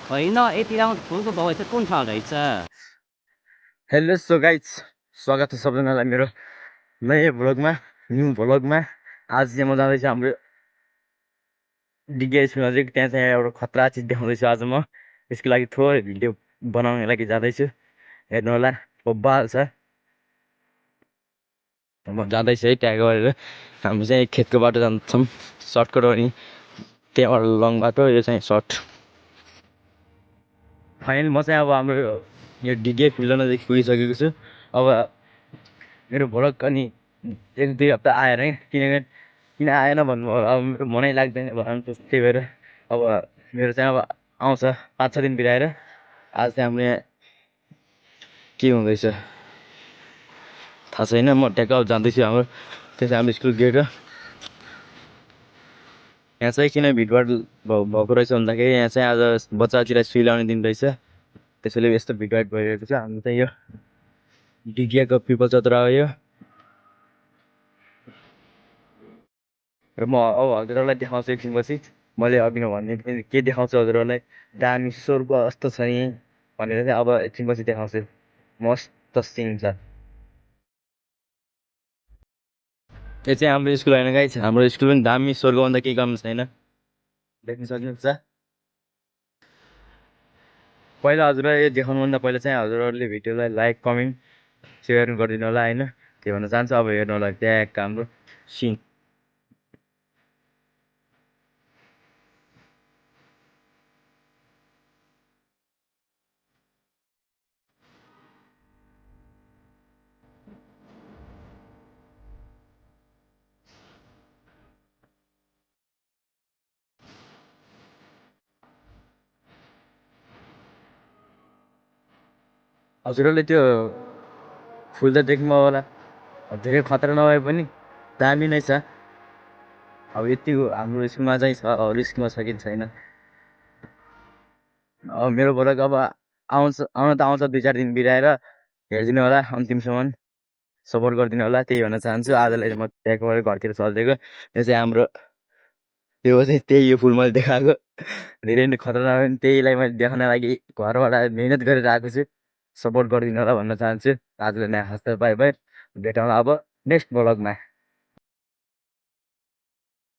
होइन यति राम्रो फुलको दबाई चाहिँ कुन ठाउँ रहेछ? हेलो सो गाइज, स्वागत छ सबैजनालाई मेरो नयाँ भ्लगमा, न्यू भ्लगमा। आज चाहिँ म जाँदैछु हाम्रो डिगे स्कुल नजिक। त्यहाँ चाहिँ एउटा खतरा चिज देखाउँदैछु आज म। यसको लागि थोरै भिडियो बनाउनको लागि जाँदैछु, हेर्नु होला, बब्बाल छ। म जाँदैछु है ट्याग गरेर। हामी चाहिँ खेतको बाटो जान्छौँ, सर्टकट हो नि, त्यहाँबाट लङ बाटो, यो चाहिँ सर्ट। फाइनल म चाहिँ अब हाम्रो यो डिगे फिल्ड नजिक पुगिसकेको छु। अब मेरो भ्लग अनि 1-2 हप्ता आएर किनकि किन आएन भन्नु अब मेरो मनै लाग्दैन भनौँ, त्यही भएर अब मेरो चाहिँ अब आउँछ 5-6 दिन बिराएर। आज चाहिँ हाम्रो यहाँ के हुँदैछ थाहा छैन। म ट्याक्क अब जाँदैछु हाम्रो, त्यो चाहिँ हाम्रो स्कुल गेट हो। यहाँ चाहिँ किन भिडभाड भएको रहेछ भन्दाखेरि यहाँ चाहिँ आज बच्चातिर सुई लाउने दिन रहेछ, त्यसैले यस्तो भिडभाड भइरहेको छ। हाम्रो चाहिँ यो डिगियाको पिपल चतरा हो यो। र म अब हजुरहरूलाई देखाउँछु एकछिनपछि। मैले अघि भन्ने के देखाउँछु हजुरहरूलाई, दामी स्वर्ग जस्तो छ यहीँ भनेर चाहिँ अब एकछिनपछि देखाउँछु। मस्त सिन छ। यो चाहिँ हाम्रो स्कुल होइन गाइस, हाम्रो स्कुल पनि दामी स्वर्गभन्दा केही कम छैन, देख्न सक्नुहुन्छ। पहिला हजुरलाई यो देखाउनुभन्दा पहिला चाहिँ हजुरहरूले भिडियोलाई लाइक कमेन्ट सेयर गरिदिनु होला होइन, त्यो भन्न चाहन्छु। अब हेर्नु होला ट्याग हाम्रो सिन। हजुरहरूले त्यो फुल त देख्नु होला, धेरै खतरा नभए पनि दामी नै छ। अब यति हाम्रो स्कुलमा चाहिँ छ, अरू स्कुलमा छ कि छैन। अब मेरो भ्लग अब आउन त आउँछ 2-4 दिन बिराएर, हेरिदिनु होला अन्तिमसम्म, सपोर्ट गरिदिनु होला, त्यही भन्न चाहन्छु। आजलाई चाहिँ म त्यहाँको घरतिर चलिदिएको। यो चाहिँ हाम्रो त्यो चाहिँ त्यही यो फुल मैले देखाएको, धेरै नै खतरनाक पनि, त्यहीलाई मैले देखाउन लागि घरबाट मिहिनेत गरेर आएको छु। सपोर्ट गरिदिनु होला भन्न चाहन्छु। आजलाई नै हस्त बाई बाई, भेटौँला अब नेक्स्ट भ्लगमा।